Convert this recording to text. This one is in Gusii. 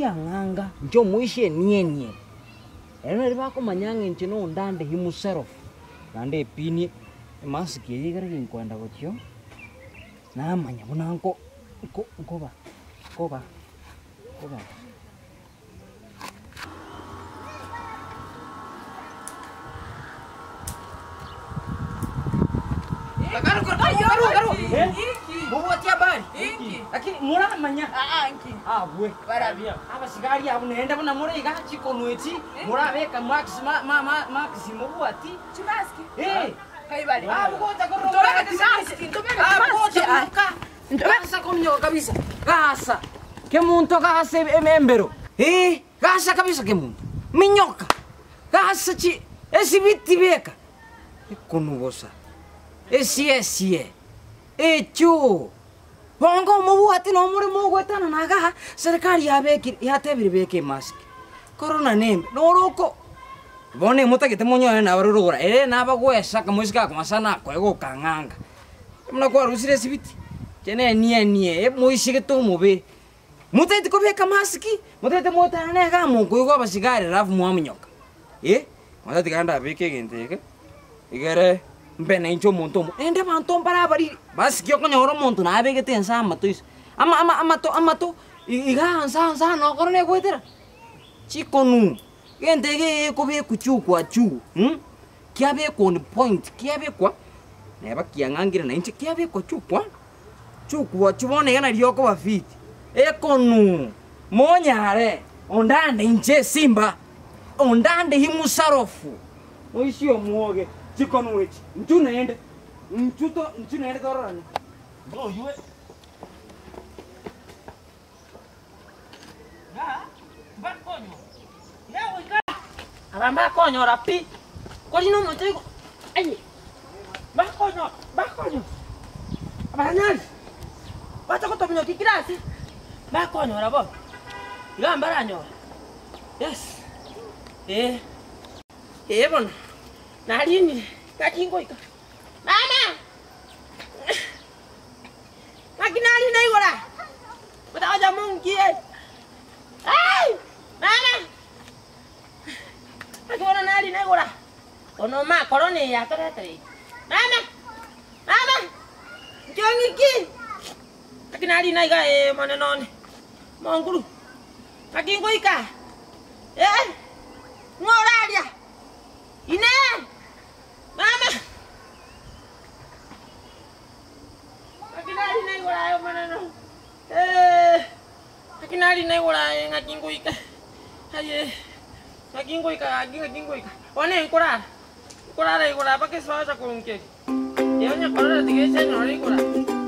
Kiang'anga, inche omoisia enienie. Ere nari bakomanya ng'a inche nondande himself, naende epinie emask eye ekero ginkoenda gochio, namanya buna nko nko nkoba nkoba nkoba. Mobwati habari? Lakini moramanya abwe abasigari abwo naende buna more iga chikono echi morabeka max ma ma ma max mobwati Eh. Abwo gocha korora abwo gocha koruka gasa kominyoka kabisa gasa kemonto gasa embero eh gasa kabisa kemonto minyoka gasa chi esibiti beka ekonu bosa Esie-esie, echoo! Bongo omobwati na omoremo ogoetanana igaa, serikali yabekire yatebire beka emask. Korona nembe, noro oko bono emotagete monyore nabaroro rogoro ere nabagwesa akamoiseke akomasa nakoe gokang'anga. Buna kwarusire esibiti, inche nenienie emoisegete omobe. Motagete kobeka mask, motagete moetanane igaa mokoigwa abasigari alafu mwamonyoka eh, motagete tiga ndabeke egento eke. Igere mbe nainche omonto omo, naende abanto mbare abariri, basikia okonyora omonto nabegete ense amato ise, ama ama amato amato iga nsa nsa nokoro negoetera, chikonu, egento eke gekobekwa chukwa juu mh, kiabekwa on point, kiabekwa, neba kiang'angire nainche kiabekwa chukwa chukwa juu bono iga nario okoba fit, ekonu, monyare, onde ande inche esimba, onde ande himusarofu. Moisie omwoge chikonu echi, inchuo naende, inchuo to, inchuo naende tororane. Oywe. Aba mbakonyora pi, korende omonto oigo aye, bakonyora bakonyora abanyari bacha gotominyokia kera ase, bakonyora bono, iga mbaranyore, yes, eh. Ee bono, narinire, ngaki ngoika. Mama! Ngaki narina igoro aa, motagocha monkie. Ai! Mama! Ngaki bono narina igoro aa, bono omakoro neye atoretere iga. Mama! Mama! Nkio ng'iki? Ngaki narina iga ee monene one, omonguru, ngaki ngoika aa, ee. Ng'o oraria? Inee! Mama! Ng'aki narina igoro aye Omonene? Ee, ng'aki narina igoro aye ng'aki ngoika? Aye, ng'aki ngoika gaki ng'aki ngoika? Bono nkorara, nkorara igoro aa mpaka esoa acha konkeria. Ee onye korora tiga eche enyore igoro aa.